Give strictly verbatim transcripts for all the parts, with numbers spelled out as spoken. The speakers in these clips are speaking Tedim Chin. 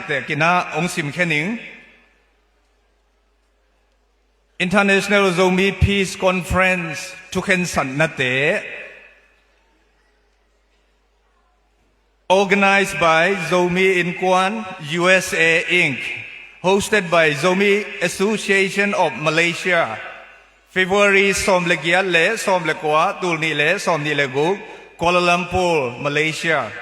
Te kinah hong simkhia ning. International Zomi Peace Conference thukhensatnate. Organized by Zomi Innkuan U S A Inc, hosted by Zomi Association of Malaysia, February sawm le giat le sawm le kua, tul nih le sawm nih le guk, Kuala Lumpur, Malaysia.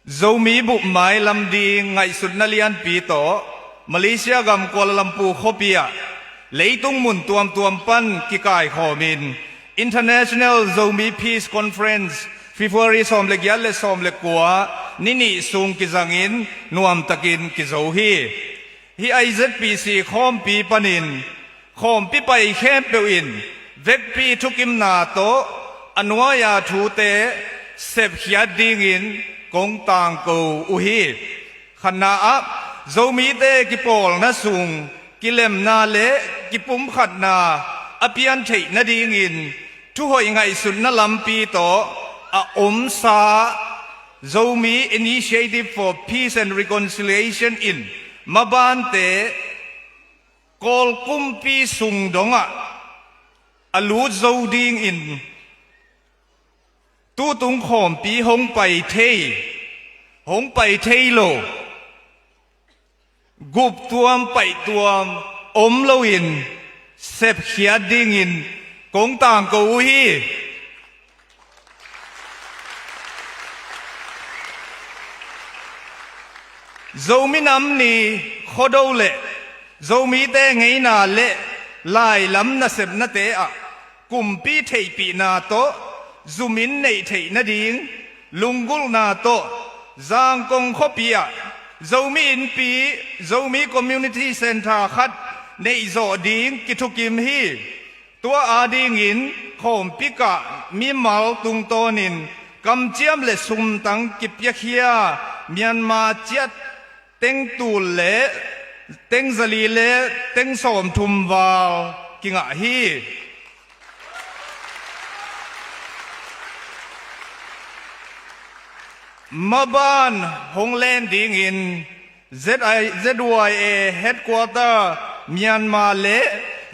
Zomi bup mailam ding ngaihsutna lianpi tawh Malaysia gam Kuala Lumpur khuapi ah leitung mun tuamtuam pan kikaikhawmin International Zomi Peace Conference February sawm le giat le sawm le kua ni nih sung kizangin nuamtakin kizo hi. Hih I Z P C khawmpi panin khawmpi pai khempeuh in vekpi thukimna tawh a nuai-a thute sepkhiat dingin kong tangko uh hi. Khatna ah, Zomite kipawlna sung kilemna le kipumkhatna a pian theih nadingin thuhoih ngaihsutna lampi tawh a omsa Zomi Initiative for Peace and Reconciliation in mabante Kawl kumpi sung dongah a lut zo dingin tutung khawmpi hong pai thei, hong pai thei lo, guptuam paihtuam om loin sepkhiat dingin kong tangko uh hi. Zomi Nam Ni Khuado le Zomite ngeina le lailam nasepnate ah kumpi theihpihna tawh zumin neih theih nading lunggulhna tawh Zangkong khuapi ah Zomi Innpi, Zomi Community Centre khat neihzawh ding kithukim hi. Tua adingin khawmpi kah mimal tungtawnin kamciam le sumtang kipiakhia Myanmar kyat teng tul le teng zali le teng sawmthum val kingah hi. Maban hong len dingin Z I, Z Y A Headquarter Myanmar le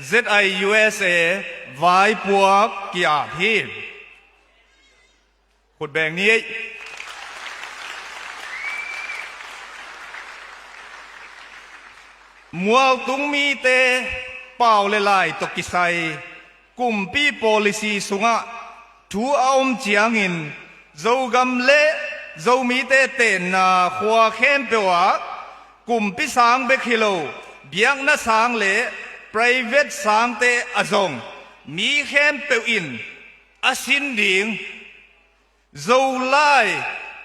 Z I U S A vaipuak ki-ap hi. Khut beng ni ei. Mualtung mite pau le lai tawh kisai kumpi policy sungah thu a om ciangin Zogam le Zomite tenna khua khempeuh ah kumpi sang bek hi lo, biakna sang le private sangte a zong mi khempeuh in a sin ding Zolai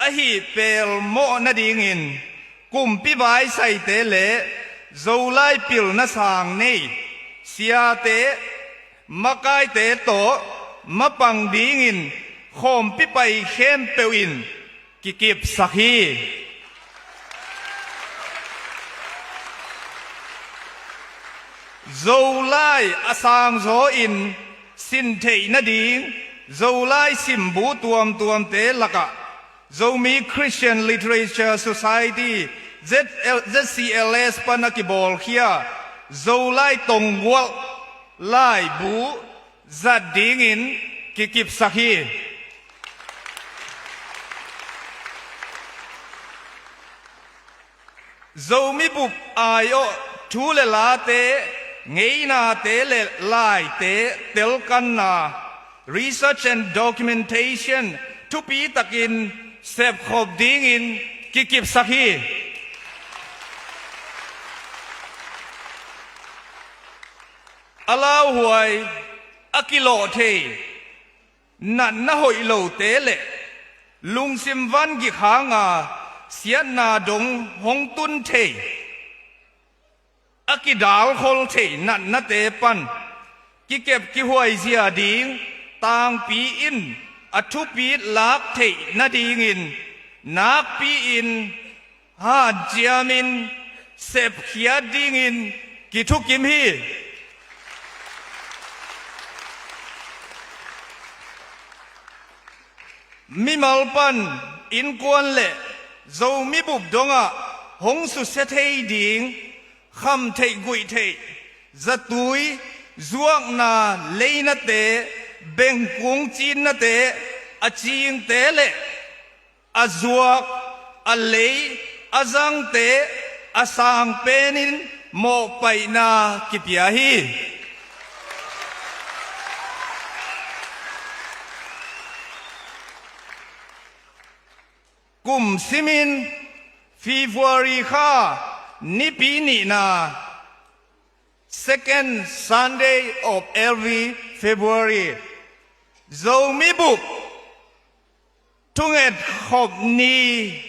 ahih pelmawh nadingin kumpi baisaite le Zolai pilna sang nei siate makaite tawh mapang dingin khawmpi pai khempeuh in kikipsak hi. Zolai a sangzaw in sin theih nading Zolai simbu tuamtuamte lakah Zomi Christian Literature Society, Z L, Z C L S pan a kibawlkhia Zolai tonggualh laibu zat dingin kikipsak hi. Zomi bup aiawh thu le late, ngeinate le laite telkanna, research and documentation, thupi takin sepkhop dingin kikipsak hi. A lauhuai, a kilawh thei, natna hoih lote le lungsim vangik hanga siatna dong hong tun thei, a kidalkhol thei natnate pan kikep kihuaizia ding tangpi in a thupit lak theih nadingin nakpi-in hanciamin sepkhiat dingin kithukim hi. Mimal pan innkuan le Zomi bup dongah hong susia thei ding, kham theih guih theih, zatui, zuakna leinate, bengkung cinnate, a cingte le a zuak, a lei, a zangte, a sang penin mawhpaihna kipia hi. Kum simin February kha nipi nihna, second Sunday of every February, Zomi bup thunget khop ni,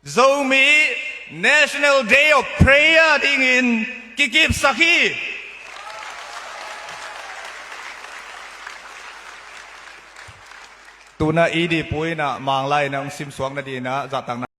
Zomi National Day of Prayer dingin kikipsak hi. Tuna i dihpu in ah Manglai in ah hong simsuak nadinah zahtakna